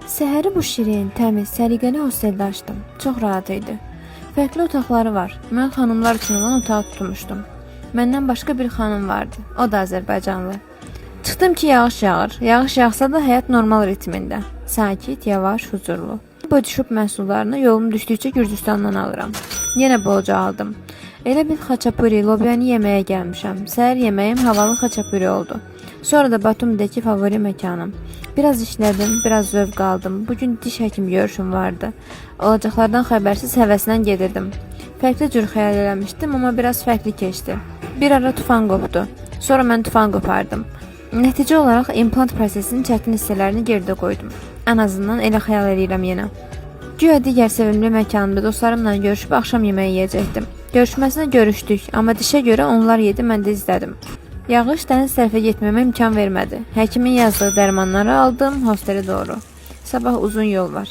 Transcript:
Səhəri bu şirin, təmiz, səliqəli hosteldə açdım. Çox rahat idi. Fərqli otaqları var. Mən xanımlar üçün olan otağı tutmuşdum. Məndən başqa bir xanım vardı. O da Azərbaycanlı. Çıxdım ki, yağış yağır. Yağış yağsa da həyat normal ritmində. Sakit, yavaş, huzurlu. Body Shop məhsullarını yolum düşdükcə Gürcüstandan alıram. Yenə bolca aldım. Elə bil xaçapuri, lobyanı yeməyə gəlmişəm. Səhər yeməyim havalı xaçapuri oldu. Sonra da Batumidəki favori məkanım. Biraz işlədim, biraz zövq aldım. Bu gün diş həkimi görüşüm vardı. Olacaqlardan xəbərsiz həvəslə gedirdim. Fərqli cür xəyal eləmişdim, amma biraz fərqli keçdi. Bir ara tufan qopdu. Sonra mən tufan qopardım. Nəticə olaraq implant prosesinin çətin hissələrini geridə qoydum. Ən azından elə xəyal eləyirəm yenə. Güya digər sevimli məkanımda dostlarımla görüşüb axşam yeməyi yeyəcəkdim. Görüşməsinə görüşdük, amma dişə görə onlar yedi, mən də izlədim. Yağış dəniz tərəfə getməmə imkan vermədi. Həkimin yazdığı dərmanları aldım, hostelə doğru. Sabah uzun yol var.